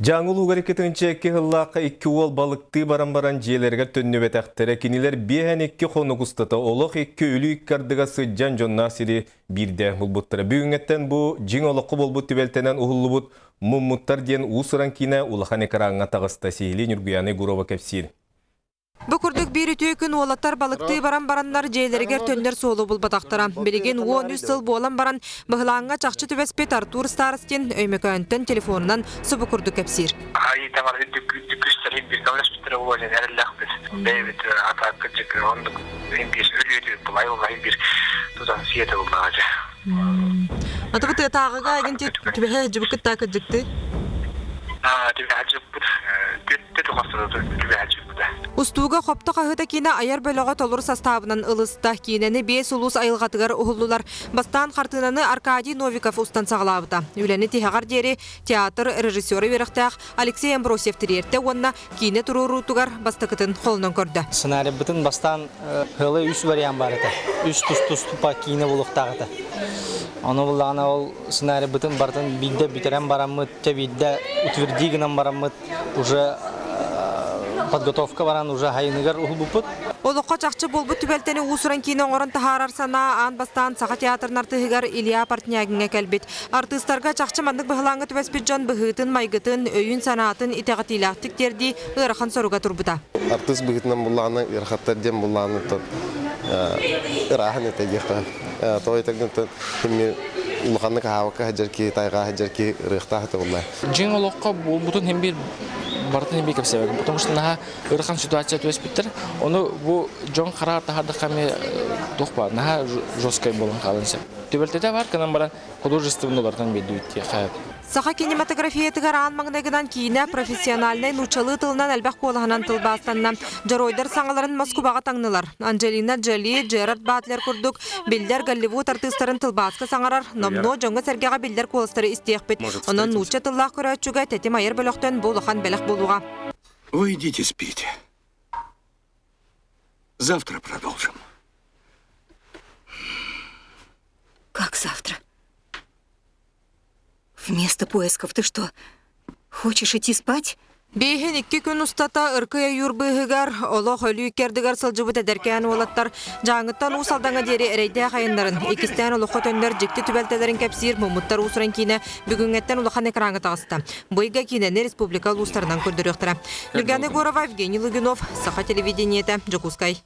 Дьааҥы улууһугар 2002 сыллаахха икки уол балыктыы баран баран дьиэлэригэр төннүбэтэхтэрэ. Кинилэр биэһэн икки хонук устата олох икки өлүү икки ардыгар сылдьан дьонноох сири биирдэ булбуттара. Бүгүҥҥэттэн бу дьиҥ олоххо буолбут түбэлтэнэн уһуллубут Муммуттар диэн уус-уран киинэ улахан экраҥҥа таҕыста. Сиһилии Ньургуйаана Егорова кэпсиир. Бу курдук биир үтүө күн уолаттар балыктыы баран бараннар дьиэлэригэр төннөр суолу булбатахтара. Билигин 13 сыл буолан баран быһылааҥҥа чахчы түбэспит Артур Старостин Өймөкөөнтөн телефонунан субу курдук кэпсиир. Айыы таҥара үрдүк күүстэрин биир көмөлөспүттэрэ буолуо диэн эрэллээхпит. Бэйэбит ата кырдьык оннук иһин биир өлүөтүбүт былай улаһын биир тутан сиэтэ буллаҕа дьэ. Аты бу тыатааҕыга эгин түбэһэ сылдьыбыккыт даа кырдьыктыы? Түбэһэ сылдьыбыт. Түбэһэ сылдьыбыта. Устууга Хопто хаһыыта киинэ айар бөлөҕө толору састаабынан ылыста. Киинэни биэс улуус айылҕатыгар уһуллулар. Бастаан хартыынаны Аркадий Новиков устан саҕалаабыта. Үлэни тиһэҕэр диэри театр режиссера үөрэхтээх Алексей Амбросьев тириэртэ уонна киинэ туруоруутугар бастакытын холонон көрдө. Сценарийбытын бастаан һылы үс вариант бар этэ. Үс тус-туспа киинэ булуохтаах этэ. Ону буллаҕына ол сценарийбытын барытын биирдэ бүтэрэн бараммыт, чэ биирдэ утверди гынан бараммыт уже подготовка баран уже хайыныгар уһулбуппут. Олоххо чахчы буолбут түбэлтэни уус-уран киинэ оҥорон таһаарар санаа аан бастаан Саха театрын артыыһыгар Илья Портнягиҥҥа кэлбит. Артыыстарга чахчы маннык быһылааҥҥа түбэспит дьон быһыытын-майгытын, өйүн-санаатын итэҕэтиилээхтик тиэрдии ыарахан соруга турбута. Артыыс быһыытынан буллаҕына ыарахаттар диэн буллаҕына ырааһын этэ диэххэ. Тоҕо этэргин улаханнык аһаабакка сылдьар киһи, тайҕа сылдьар киһи ырыахтаах этэ буоллаа. Дьиҥ олоххо буолбутун иһин биир барытын иһин биир кэпсээбэккин, потому что наһаа ыарахан ситуация түбэспиттэр. Ону бу дьон хараҕар таһаардахха эмиэ туох баар, наһаа жесткай буолан хаалан сөп. Түбэлтэтэ баар гынан баран художественный уларытан биэрдибит диэххэ. Саха кинематографиятыгар аан маҥнайгынан киинэ профессиональнай нууччалыы тылынан элбэх куолаһынан тылбаастанна. Дьоруойдар саҥаларын Москубаҕа таҥнылар. Анджелина Джоли, Джерард Батлер курдук биллэр Голливуд артыыстарын тылбааска саҥарар, номнуо дьоҥҥо-сэргэҕэ биллэр куоластары истиэхпит. Онон нуучча тыллаах көрөөччүгэ тэтим айар бөлөхтөн бу улахан бэлэх буолуоҕа. Вы идите спите. Завтра продолжим. Как завтра? Вместо поисков ты что, хочешь идти спать? Биэһин икки күн устата ыркый ойуур быыһыгар олох өлүү икки сылдьыбыт эдэркээн уолаттар Дьааҥыттан Уус Алдаҥҥа диэри эрэйдээх айаннарын, иккистээн олоххо төннөр дьикти түбэлтэлэрин кэпсиир Муммуттар уус-уран киинэ бүгүҥҥэттэн улахан экраҥҥа таҕыста. Бу ыйга киинэни республика улуустарынан көрдөрүөхтэрэ. Ньургана Егорова, Евгений Лугинов, Саха телевидениетэ, Дьокуускай.